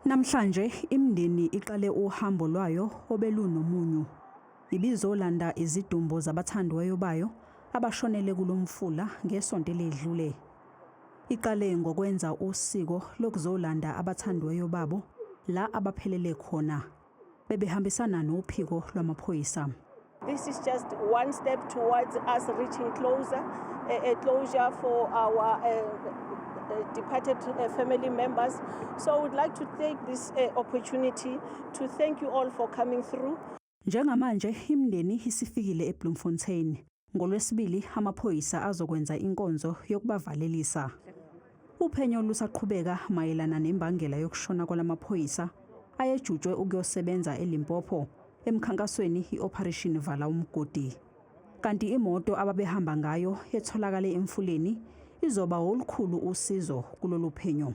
Namhlanje imindeni iqale uhambo lwayo obelunomunyu. Ibizolanda izidumbu zabathandiweyo bayo abashonele kulomfula ngesonto eledlule. Iqale ngokwenza usiko lokuzolanda abathandiweyo babo la abaphelele khona. Bebehambisana nophiko lwamaphoyisa. This is just one step towards us reaching closer, a closure for our departed family members. So I would like to take this opportunity to thank you all for coming through. Njengamanje imindeni isifikile eBloemfontein. NgoLwesibili amaphoyisa azokwenza inkonzo yokubavalelisa. Uphenyo lusaqhubeka mayelana nembangela yokushona kwalamaphoyisa ayejutshwe ukuyosebenza eLimpopo emkhankasweni iOperation Vala Umgodi. Kanti imoto ababehamba ngayo etholakale emfuleni izoba olukhulu usizo kulolu phenyo.